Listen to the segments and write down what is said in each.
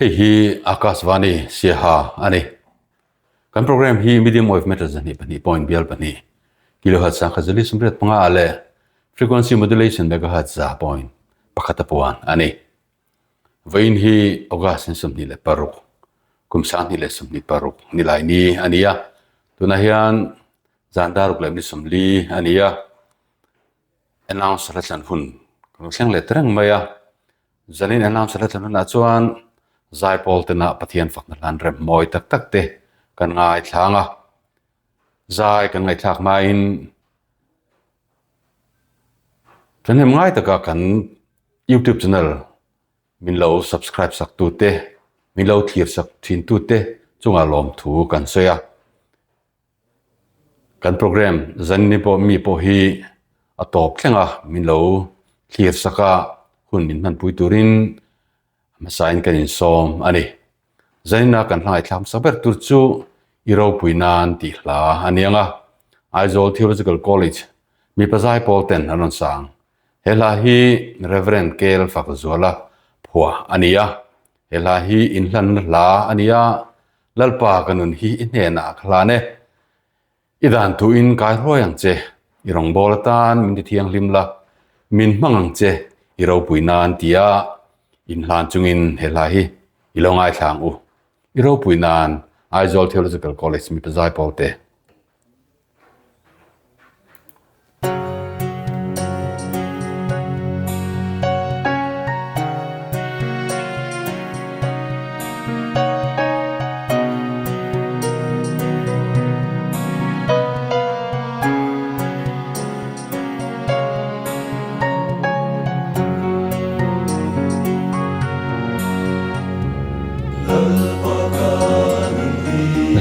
Hei hi Akashvani Siaha a ni. Kan program hi medium wave meter 2.2 point bial pahnih kilohertz 1185 ah leh frequency modulation megahertz 100 point pakhat a puan a ni. Vawiin hi August ni 26 kum 2026 nilai ni a ni a. Tunah hian zan daruk leh ni 40 a ni a. Announcer a thlan hun kan lo thleng leh ta reng mai a. Zanin announcer a thlan hunah chuan zaipawl tena Pathian fakna hlan rem mawi tak tak te kan ngaithlang a. Zai kan ngaihthlak hmain thahnem ngai taka kan youtube channel min lo subscribe sak tu te, min lo thlir sak thin tu te chungah lawmthu kan sawi a. Kan program zanni pawh mi pawh hi a tawp thleng a, min lo thlir sak a, hun min hmanpui turin hmasain kan insawm a ni. Zanina kan hla ngaihthlak hmasa ber tur chu i ropui nan tih hla a ni ang a, Aizawl Theological College mipa zaipawl ten an rawn sang. He hla hi Rev. Kel Fakzuala phuah a ni a, he hla hi inhlanna hla a ni a, Lalpa ka nun hi i hnenah ka hlan e. I dan tuin kai hruai ang che, i rawngbâwl atan min ti thianghlim la, min hmang ang che, i ropui nan tia inhlan chungin he hla hi i lo ngaithla ang u. I ropui nan Aizawl Theological College mipa zaipawl te.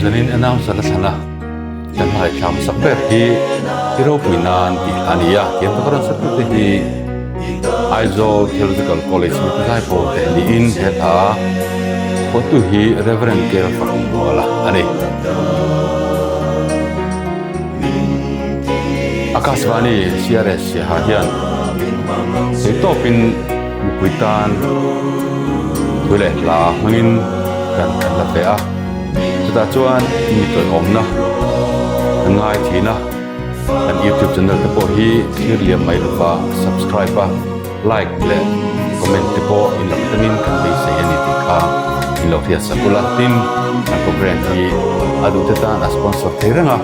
Zanin announcer a thlan a, kan ngaihthlak hmasak ber hi i ropui nan tih a ni a, tiang taka rawn satu te hi Aizawl Theological College mipa zaipawl te niin he hla phuahtu hi Reverend Kel Fakmuala a ni. Akashvani CRS Siaha hian theitawpin mipui tan thu leh hla hmangin kan kan la ve a, chutah chuan mi tawihawmna kan ngai thin a, kan youtube channel te pawh hi thlir liam mai lova subscribe a like leh comment te pawh in lo tangin kan beisei a ni tih kha in lo hriat sak ula tin kan program hi a duh te tan a sponsor thei reng a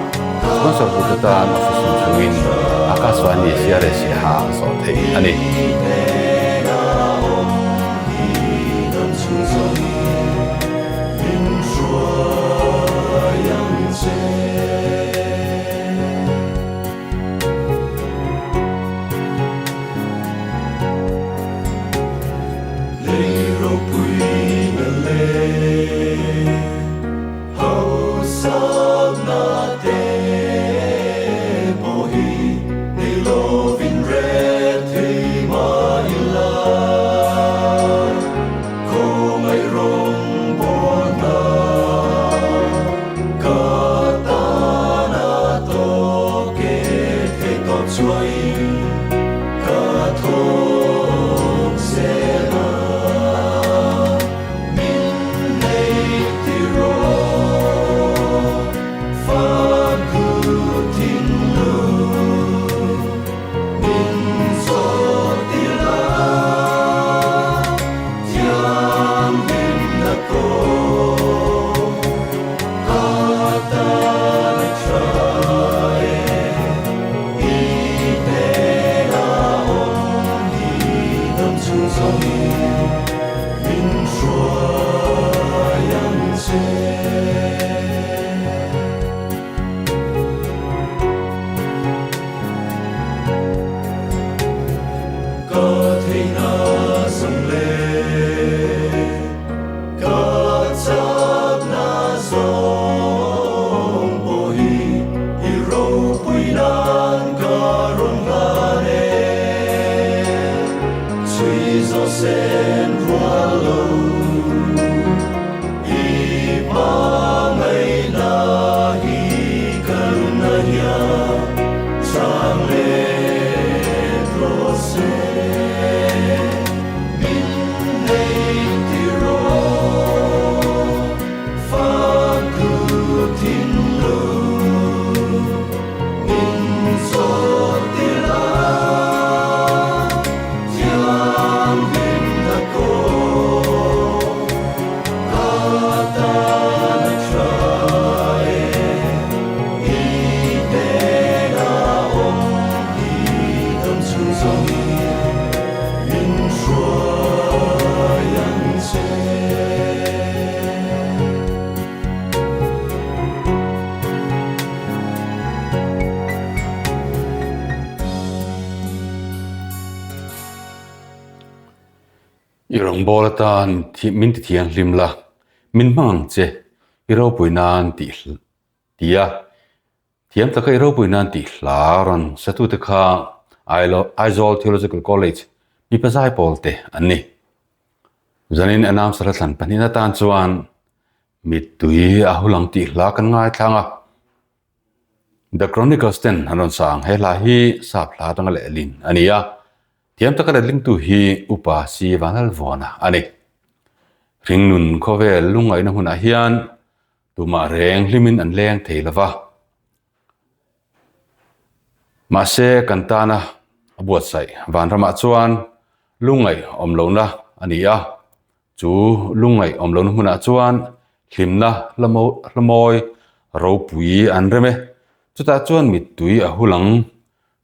sponsor duh te tan office hun chungin Akashvani CRS ha zawh theih a ni. I rawngbâwl atân min ti thianghlim la, min hmang ang che, i ropui nân tih ti a. Thiam taka i ropui nân tih hla rawn satute kha Aizawl Theological College mipa zaipawl te an ni. Zanin announcer a thlan pahnihna tân chuan mittui a hulang tih hla kan ngaithlang a. The Chronicles ten an rawn sa ang. He hla hi sap hla atanga lehlin a ni a. Thiam taka letlingtu hi Upa Si Vanlalvuana a ni. Hringnun khawvel lungngaihna hmunah hian tumah reng hlimin an leng thei lo va. Mahse kan tana a buatsaih vanramah chuan lungngaih awm lohna a ni a. Chu lungngaih awm lohna hmunah chuan hlimna hlamawi ropui an rem e. Chutah chuan mittui a hul ang.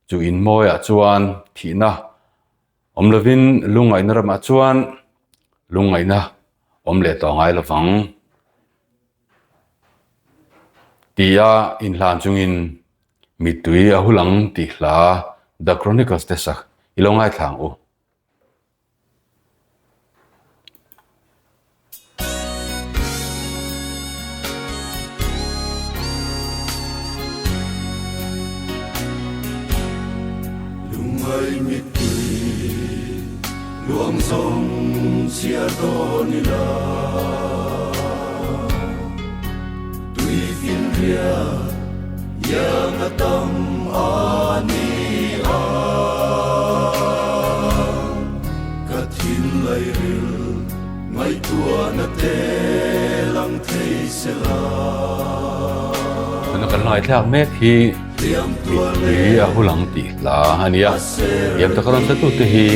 Chu inmawiah chuan thihna awm lovin lungngaihna ramah chuan lungngaihna awm leh tawh ngai lovang tia inhlan chungin mittui a hul ang tih hla The Chronicles te sak i lo ngaithla ang u. Lungngai mittui luang zawng chhiar dawn ila Tui finriat iang a tam a ni a. Ka thinlai ril ngaihtuahna te lang thei se la. Tuna kan ngaithlak mek hi mittui a hulang tih hla a ni a, Thiam taka rawn satute hi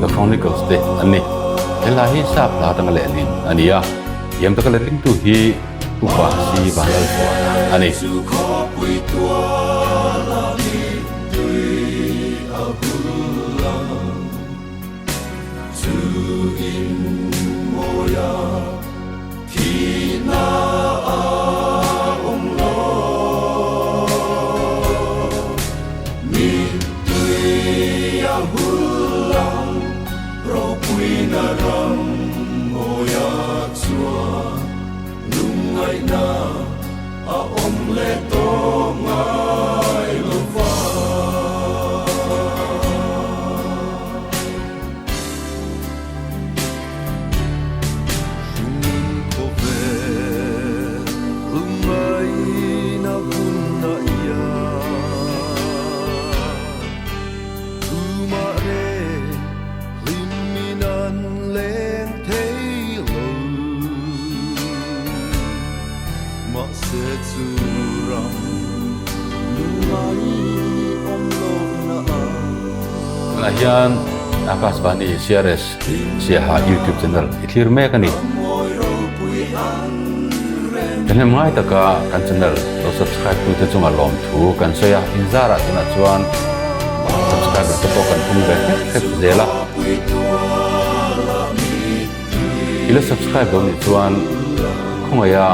The Chronicles te an ni. He hla hi sap hla atanga lehlin a ni a, thiam taka letlingtu hi Upa Si Vanlalvuana a ni. Lungngaihna a awm leh tawh ngai lo va. Hringnun khawvel lungngaihna hun a ia. Tumah reng hlimin an leng thei lo. Mahse chu ram lungngai awm lohna a. Tunah hian Akashvani CRS Siaha YouTube channel i thlir mek a ni. Thahnem ngai taka kan channel lo subscribe tute chunga lawmthu kan sawi a, inzarah tunah chuan subscriber te pawh kan pung ve hlek hlek zel a. I la subscribe lo nih chuan khawngaiha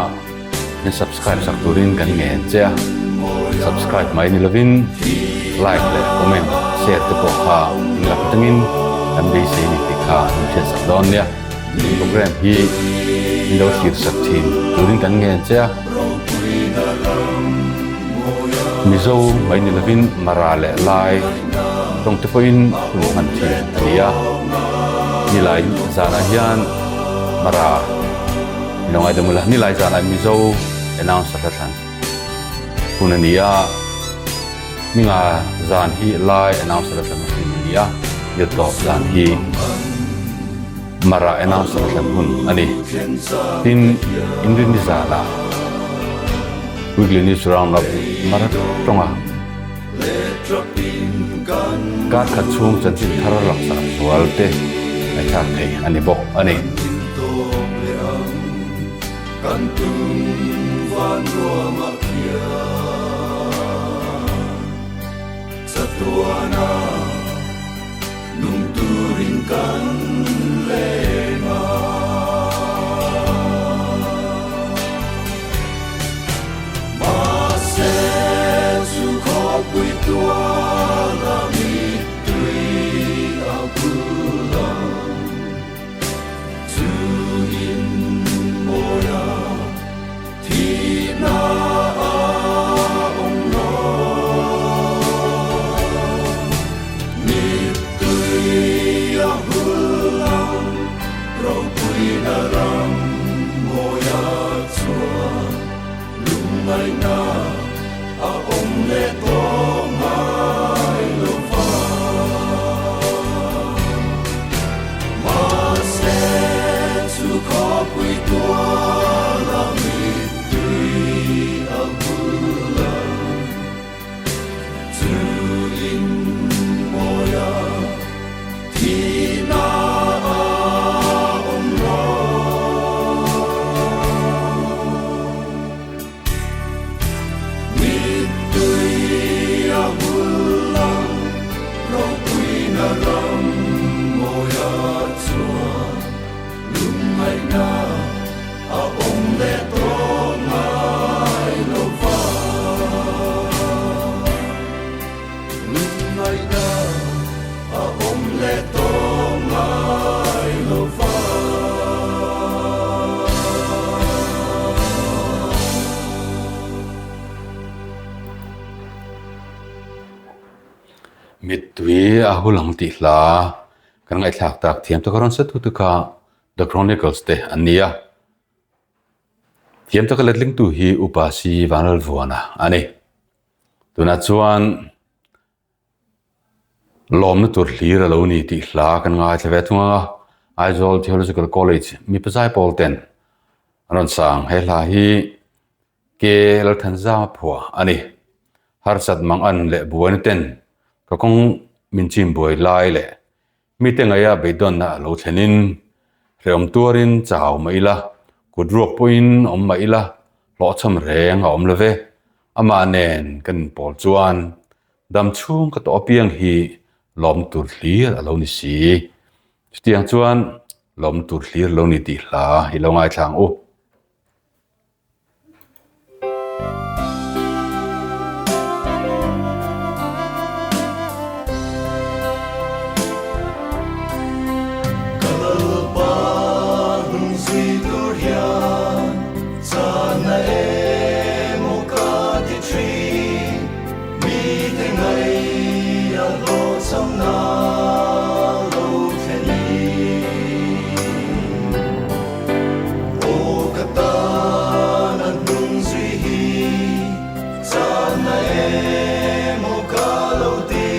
min subscribe sak turin kan ngen che a, subscribe mai ni lovin like leh comment share te pawh kha in lak atangin kan beisei ni tih kha min hriat sak dawn nia. Program hi min lo thlir sak thin turin kan ngen che a, Mizo mai ni lovin Mara leh Lai tawng te pawhin hun hman thin a ni a, nilai zanah hian Mara min lo ngaidam ula, nilai zanah Mizo announcer hla thlan hun a ni a, ninga zan hi Lai announcer hla thlan hun a ni a, niltawp zan hi Mara announcer hla thlan hun a ni. Tin, Inrinni zanah Weekly News Roundup Mara tawnga Kar khat chhung chanchin thar langsar zual te ngaihthlak thei a ni bawk a ni. Mahse chu khawpui tuala mittui a bul ang. Mittui a hul ang tih hla kan ngaihthlak tak thiam taka rawn sa tu te kha The Chronicles te an ni a. Thiam taka letlingtu hi Upa Si Vanlalvuana a ni. Tunah chuan Lawmna tur hlir a lo ni tih hla kan ngaithla ve thung ang a, Aizawl Theological College mipa zaipawl ten an rawn sang. He hla hi Ke Lalthanzama phuah a ni. Harsat mang an leh buaina ten ka kawng min chim buai lai leh mite ngaia beidawnna a lo thlenin hrehawm tuarin chau mah ila, kut ruak pawhin awm mah ila hlawhchham reng a awm lo ve. Amah nen kan inpawl chuan Dam chhung ka tawh apiang hi lawm tur hlir a lo ni si. Chutiang chuan lawm tur hlir lo ni tih hla i lo ngaithla ang u. Ka Lalpa hnung zui tur hian chana emaw ka ti thin. Mite ngaih a hlawhchhamna lo thlen in. Aw ka tan a hnung zui hi chana emaw ka lo ti,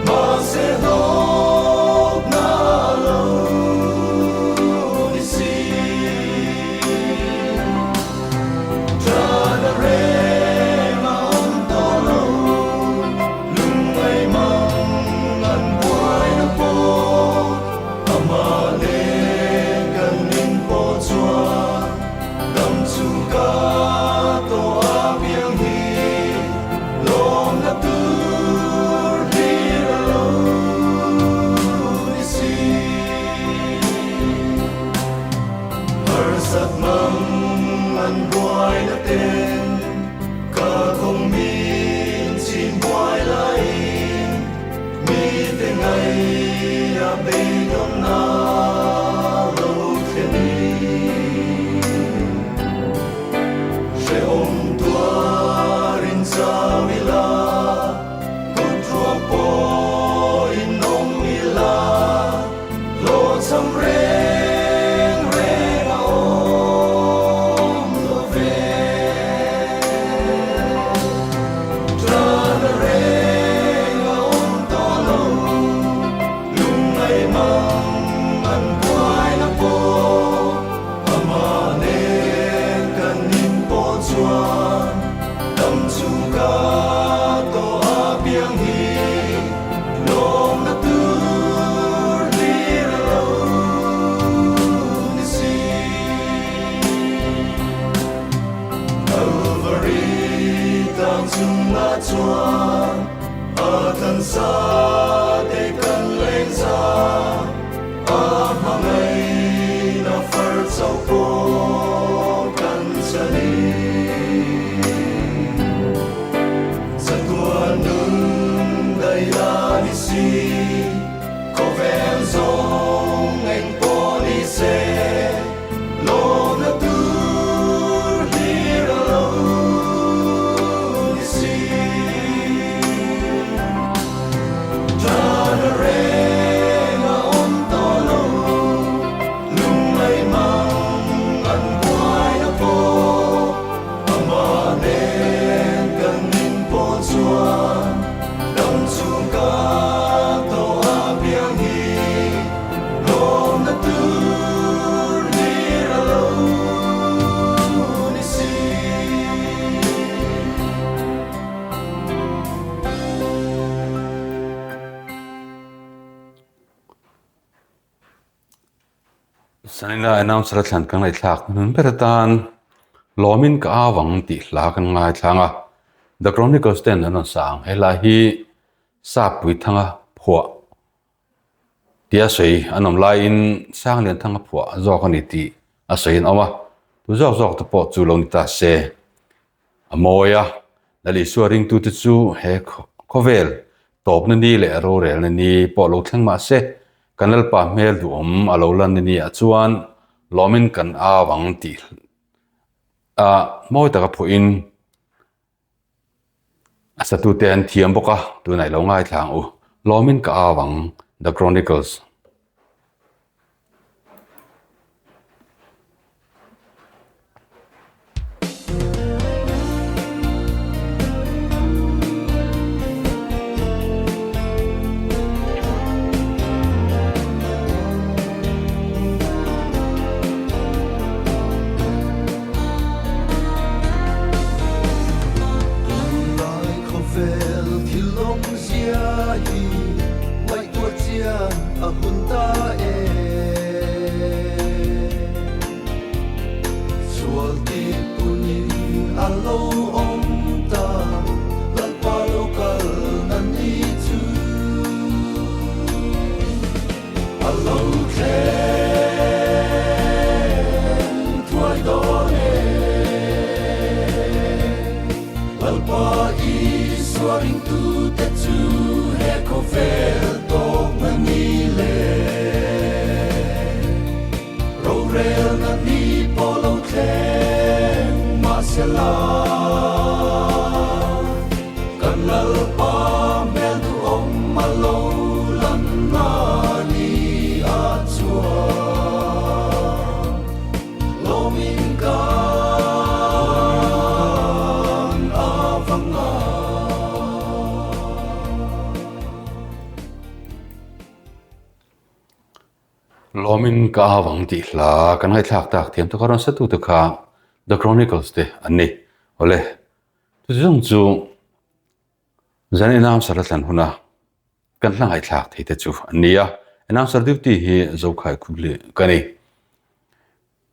mahse hlawkna lo ni si. Ṭana reng a awm tawh lo, lungngai mang an buaina pawh amah nen kan inpawh chuan dam chhung ka tawh a piang hi lawmna tur hlir a lo ni si. Harsat mang an buai na ten ka kawng min chim buai laiin mite ngaih a beidawnna lo thlen in hrehawm tuarin chau ila kut ruak pawhin awm ila. Hlawhchham reng reng a awm lo ve. Ṭana reng a awm tawh lo, lungngaih mang an buaina pawh amah nen kan inpawh chuan dam chhung ka tawh a piang hi. Lawmna tur hlir a lo ni si. Kalvari tlang chungah chuan a tlansa te kan leng za, a hmangaihna far chauh pawh kan chan i. Chatuan nun daih a ni si, khawvel zawng eng pawh ni se, lawmna tur hlir a lo ni si. Ṭana reng a awm tawh lo, lungngaih mang an buaina pawh. Amah nen kan inpawh chuan dam chhung ka tawh a piang hi lawmna tur hlir a lo ni si. Sanina announcer a thlan ka ngaihthlak hmun ber atan Lawmin ka au ang tih hla kan ngaithlang a, The Chronicles ten an rawn sa ang. He hla hi Sap Puithanga phuah tia sawi an awm laiin Sanglianthanga phuah zawk a ni tih a sawi an awm a, tu zawk zawk te pawh chu lo ni ta se. A mawi a, Lal Isua ringtute chu he khawvel tawpna ni leh rorelna ni pawh lo thleng mah se, kan Lalpa hmel duhawm a lo lanna ni ah chuan lawmin kan au ang tih a mawi taka phuahin. A satute an thiam bawk a, tunah i lo ngaithla ang u. Lawmin ka au ang, The Chronicles. Tunlai khawvel thil awmzia hi ngaihtuah chian a hun ta e. Sual tih punin a lo awm ta, Lalpa lo kal na ni chu. A lo thleng thuai dawn e. Lalpa Isua ringtute chu he khawvel tawkna ni le. Rorelna ni pawh lo thleng mahsela kan Lalpa hmel duhawm a lo lan na ni a chuan lawmin kan a vang a. Lawmin ka au ang tih hla kan ngaihthlak tak thiam tak a rawn satute kha The Chronicles te an ni. Awle, chuti zawng chu zan announcer a thlan huna kan hla ngaihthlak thei te chu an ni a. Announcer duty hi Zokhai Khupli ka ni.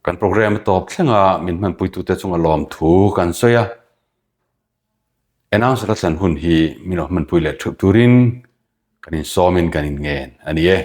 Kan program a tawp thlenga min hmanpuitute chunga lawmthu kan sawi a. Announcer a thlan hun hi min lo hmanpui leh thup turin kan insawmin kan inngen a ni e.